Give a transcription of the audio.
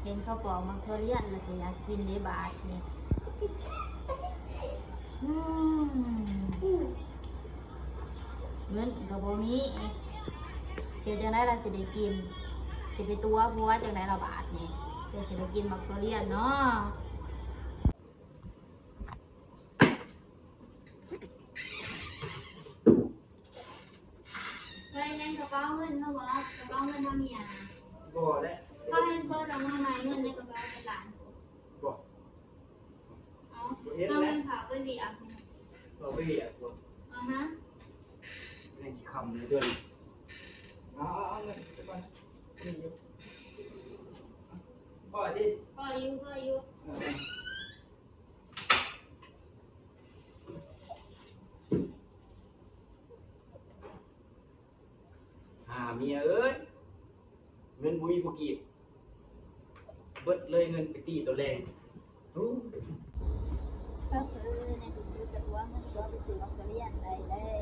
ເຫັນເຂົາປອກໝາກຖົ່ວລຽນແລ້ວກໍຢາກກິນເດ້ບາດນີ້. ອືມ ເງິນກໍບໍ່ມີ ເຮັດຈັ່ງໃດລະຊິໄດ້ກິນ? ຊິໄປຕົວະຜົວຈັ່ງໃດລະບາດນີ້? ເພື່ອຊິໄດ້ກິນໝາກຖົ່ວລຽນເນາະ. ເຄີຍເຫັນກະເປົາເງິນເຮົາບໍ່? ກະເປົາເງິນເຮົາມີຫຍັງ? ບໍ່ແຫຼະ. ເຮົາແມ່ນກົດອອກມາໃໝ່ ເງິນໃນກະເປົາເປັນລ້ານ. ບໍ່. ເອົາ ບໍ່ເຫັນແຫຼະ. ເຮົາແມ່ນພາໄປວຽກ. ພາໄປວຽກບໍ່? ອາຮະ. ຍັງຊິຄ່ຳເລີຍຕົວນີ້. ເອົາ ເອົາ ເອົາເງິນໄປກ່ອນ. ມີຢູ່. ພໍຕິ? ພໍຢູ່ ພໍຢູ່. ເອີ. ຫາເມຍເອີຍ ເງິນບໍ່ມີຜູ້ກີບ ເບິດເລີຍເງິນໄປຕີໂຕແລງ. ໂອ້ ກໍຄືໃນທີ່ສຸດກໍຕົວະເງິນຕົວະໄປຊື້ບັກທຸລຽນໄດ້ແລ້ວ.